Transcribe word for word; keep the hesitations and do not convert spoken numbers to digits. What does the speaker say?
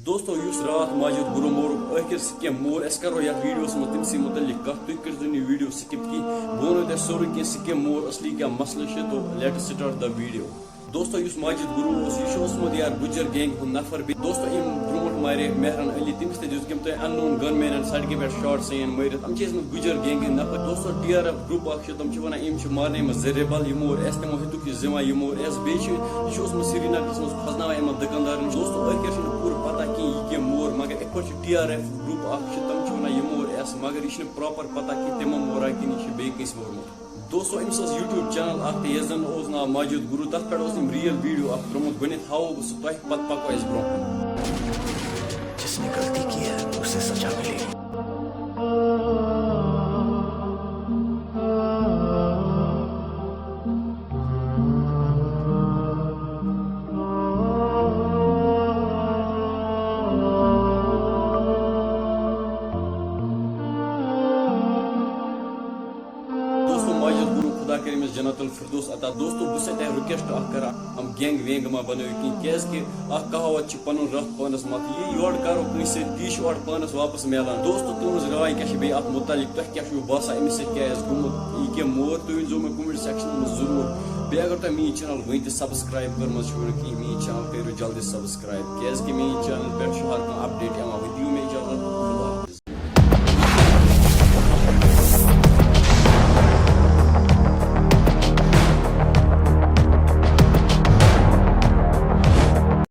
دوستو، یُس راتھ ماجد گُرو مورُک ٲخِر سِکِپ مور، أسۍ کَرو یَتھ ویٖڈیوَس منٛز تٔمۍ سٕے مُتعلِق کَتھ۔ تُہۍ کٔرۍزیو نہٕ یہِ ویٖڈیو سِکِپ کِہیٖنۍ۔ بہٕ وَنو تۄہہِ سورُے کینٛہہ سِکِپ مور اَصلی کیٛاہ مسلہٕ چھُ۔ تو let's start the video۔ دوستو، یُس ماجد گُرو اوس، یہِ چھُ اوسمُت یار گُجر گینگ ہُنٛد نفر۔ بیٚیہِ دوستو، اَمہِ برونٛٹھ مارے مہران علی، تٔمِس تہِ دیُت کٔمۍ تام unknown gunman سڑکہِ پٮ۪ٹھ شاٹ سین مٲرِتھ۔ یِم چھِ ٲسمٕتۍ گُجر گینگ ہٕنٛدۍ نفر۔ دوستو، ٹی آر ایف گروپ اَکھ چھُ، تِم چھِ وَنان، یِم چھِ مارنہٕ آمٕتۍ زٕ ریبل، یِمو ٲسۍ تِمو ہیوٚتُکھ یہِ زِوان، یِمو ٲسۍ۔ بیٚیہِ چھِ، یہِ چھُ اوسمُت سرینگرَس منٛز کھۄژناوان یِمَن دُکاندارَن۔ دوستو، ٲخِر چھُنہٕ پوٗرٕ پَتہ کِہیٖنۍ یہِ کیٛاہ مور، مگر یِتھ پٲٹھۍ چھُ ٹی آر ایف گروپ اَکھ چھُ، تِم چھِ وَنان یِمو ٲسۍ، مگر یہِ چھُنہٕ پراپر پَتہ کِہیٖنۍ تِمو مورا کِنہٕ یہِ چھُ بیٚیہِ کٲنٛسہِ مورمُت۔ دوستو، أمِس اوس YouTube چینل اَکھ تہٕ یَتھ زَن اوس ناو ماجد گُرو، تَتھ پٮ۪ٹھ اوس أمۍ ریل ویٖڈیو اَکھ ترٛوومُت۔ گۄڈٕنٮ۪تھ ہاوو بہٕ سُہ تۄہہِ، پَتہٕ پَکو أسۍ برونٛہہ کُن۔ جس نے غلطی کی ہے، اسے سزا ملے۔ دوستو، ماجد گُرو، خدا کٔرِنَس جنت الفردوس عطا۔ دوستو، بہٕ چھُسَے تۄہہِ request اَکھ کران، یِم gang وینگ ما بنٲیِو کِہیٖنۍ، کیٛازِ کہِ اَکھ کہاوت چھِ، پَنُن رَتھ پانَس مَتھ۔ یہِ یورٕ کَرو کٲنٛسہِ سۭتۍ، تی چھُ اورٕ پانَس واپَس میلان۔ دوستو، تُہٕنٛز راے کیٛاہ چھِ بیٚیہِ اَتھ مُتعلِق؟ تۄہہِ کیٛاہ چھُو باسان، أمِس سۭتۍ کیٛاہ آسہِ گوٚمُت؟ یہِ کیٛاہ مور؟ تُہۍ ؤنۍزیو مےٚ comment section منٛز ضروٗر۔ بیٚیہِ اگر تۄہہِ میٛٲنۍ channel وٕنہِ تہِ subscribe کٔرمٕژ چھُو نہٕ کِہیٖنۍ، میٛٲنۍ channel کٔرِو جلدی subscribe، کیٛازِ کہِ میٛٲنۍ channel پٮ۪ٹھ چھُ ہر کانٛہہ update یِوان۔ وۄنۍ دِیِو مےٚ اِجازت۔